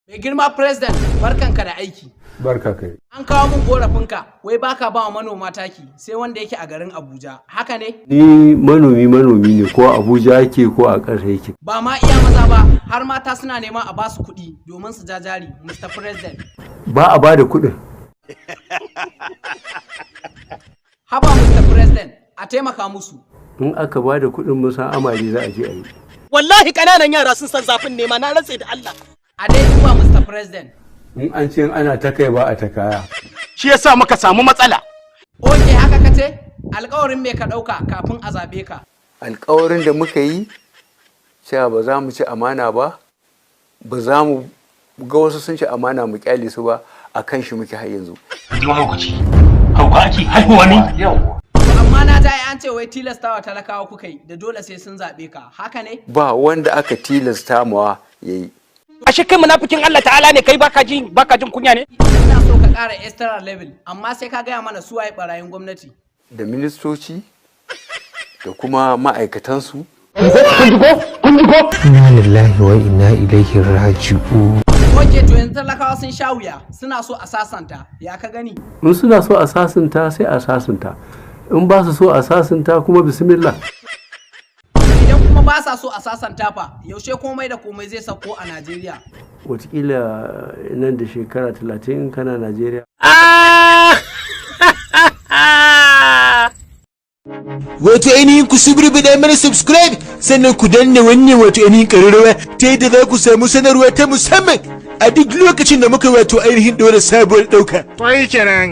Mai girma President, barkanka da aiki. Barka kai. An kawo min korafinka, wai baka ba wa manoma taki sai wanda yake a garin Abuja. Haka ne? Ni manomi manomi ne, ko Abuja yake ko a ƙasa yake. Ba ma iya maza ba, har mata suna nema a basu kuɗi domin su ja jari, Mr. President. Ba a ba da kuɗin. Haba Mr. President, a taimaka musu. In aka ba da kuɗin, mun san amare za a je a yi. Wallahi kananan yara sun san zafin nema, na rantse da Allah. A dai duba, Mr. President. In an ce ana ta kai ba a ta kaya. Shi yasa muka samu matsala. Ok, haka ka ce? Alƙawarin me ka ɗauka kafin a zaɓe ka? Alkawarin da muka yi cewa ba za mu ci amana ba, ba za mu ga wasu sun ci amana mu kyale su ba, a kan shi muke har yanzu. Ji mahaukaci, hauka ake haihuwa ne. To amma na ji ai an ce wai tilastawa talakawa kuka yi da dole sai sun zaɓe ka. Haka ne? Ba wanda aka tilasta mawa ya yi. Ashe kai munafikin Allah ta'ala ne kai, baka jin kunya ne? Ina so ka ƙara extra level, amma sai ka gaya mana su waye ɓarayin gwamnati. Da ministoci da kuma ma'aikatansu. Inna lillahi wa inna ilaihi raji'un. Ok, to yanzu talakawa sun sha wuya, suna so a sasanta. Ya ka gani? In suna so a sasanta, sai a sasanta. In ba su so a sasanta kuma, bismillah. Idan kuma ba sa so a sasanta fa, yaushe komai da komai zai sauko a Najeriya? Wataƙila nan da shekara 30 in kana Najeriya. Wato ainihin ku subrubida mana subscribe, sannan ku danna wannan wato ainihin ƙararrawa ta yadda za ku samu sanarwa ta musamman a duk lokacin da muka wato ainihin ɗora sabuwar ɗauka. To yi kenan.